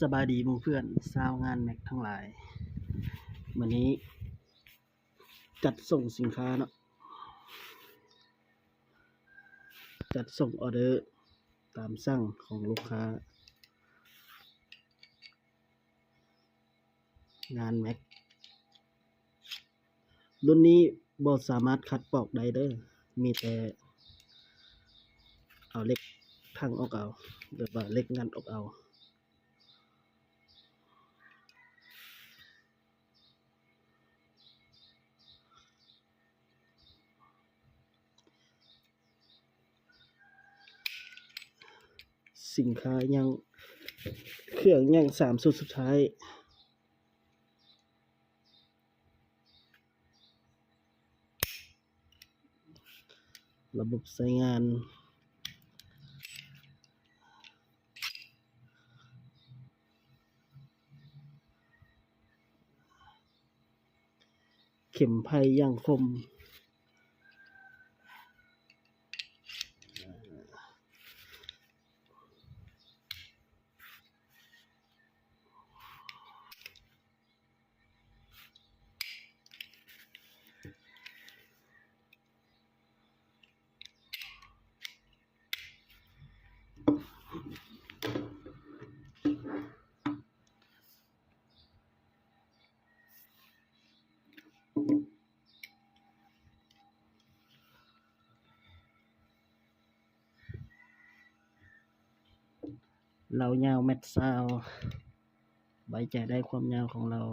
ສະບາຍດີໝູ່ເພື່ອນຊາວງານແມັກທັງຫຼາຍ. ມື້ນີ້ຈັດສົ່ງສິນຄ້າເນາະ, ຈັດສົ່ງອໍເດີຕາມສັ່ງຂອງລູກຄ້າ. ງານແມັກລຸ້ນນີ້ບໍ່ສາມາດຂັດປອກໄດ້ເດີ້, ມີແຕ່ເອົາເຫຼັກຖັງອອກເອົາ ຫຼືວ່າເຫຼັກງັດອອກເອົາ. ສິນຄ້າຍັງ ເຄື່ອງຍັງສາມຊຸດສຸດທ້າຍ. ລະບົບໃຊ້ງານ ເຂັມໄພຢ່າງຄົມ. ລາວຍາວແມັດຊາວ ໄວ້ໃຈໄດ້ຄວາມຍາວຂອງລາວ.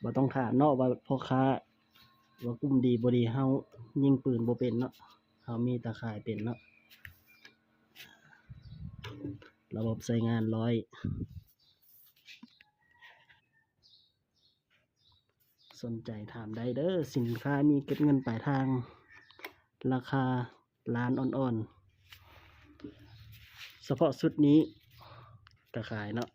ບໍ່ຕ້ອງຖາມເນາະວ່າພໍ່ຄ້າວ່າກຸ່ມດີບໍ່ດີ, ເຮົາຍິງປືນບໍ່ເປັນເນາະ, ເຮົາມີແຕ່ຂາຍເປັນເນາະ. ລະບົບໃຊ້ງານຮ້ອຍ. ສົນໃຈຖາມໄດ້ເດີ້, ສິນຄ້າມີເກັບເງິນປາຍທາງ, ລາຄາລ້ານອ່ອນໆ. ສະເພາະຊຸດນີ້ກະຂາຍເນາະ,